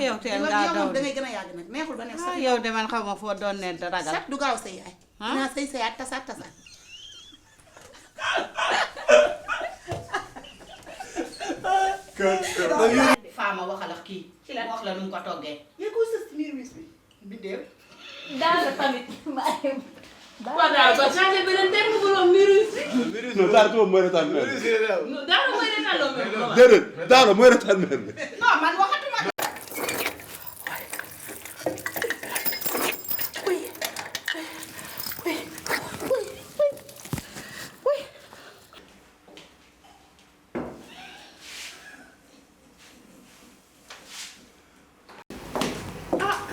yow teel ngaa daw da ngay gën a yàgg nag neexul ba neex sax yow de man xaw ma foo doon ne ragal sat du gaaw sa yaay dinaa sëy sa yaay tasaat faama waxal ak kii wax la nu mu ko toggee yéen ko sës ci miir wis bi biddéew daal tamit waaw daal ba changé beneen thème bu doon virus bi. non daal tuuma mooy retaan mère. daal mooy retaan loo mel. déedéet daal mooy retaan mère. non man waxatuma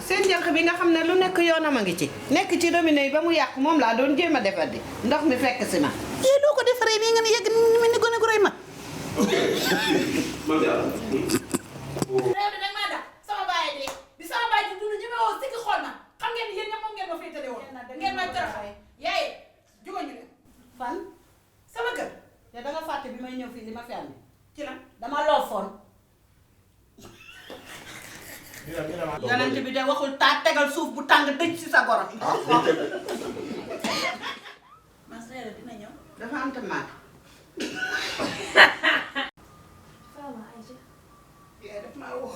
seen jànq bi nga xam ne lu nekk yoonam a ngi ci nekk ci robinet yi ba mu yàqu moom laa doon jéem a defar di ndox mi fekk si ma yee doo ko defaree nii nga ne yegg mel ni gone gu rëy mag réew mi nag maa dax sama baay de di sama baay di dund ñeme woo sikki xool ma xam ngeen ni yéen ñëpp moom ngeen ma féetale woon ngeen may toroxal yaaye jóge ñu leen fan sama kër te da nga fàtte bi may ñëw fii li ma fi andi ci lan dama loofoon yonent bi de waxul taat tegal suuf bu tàng dëj si sa borom ma seere dina ñëw dafa am tamaat yaay daf maa woo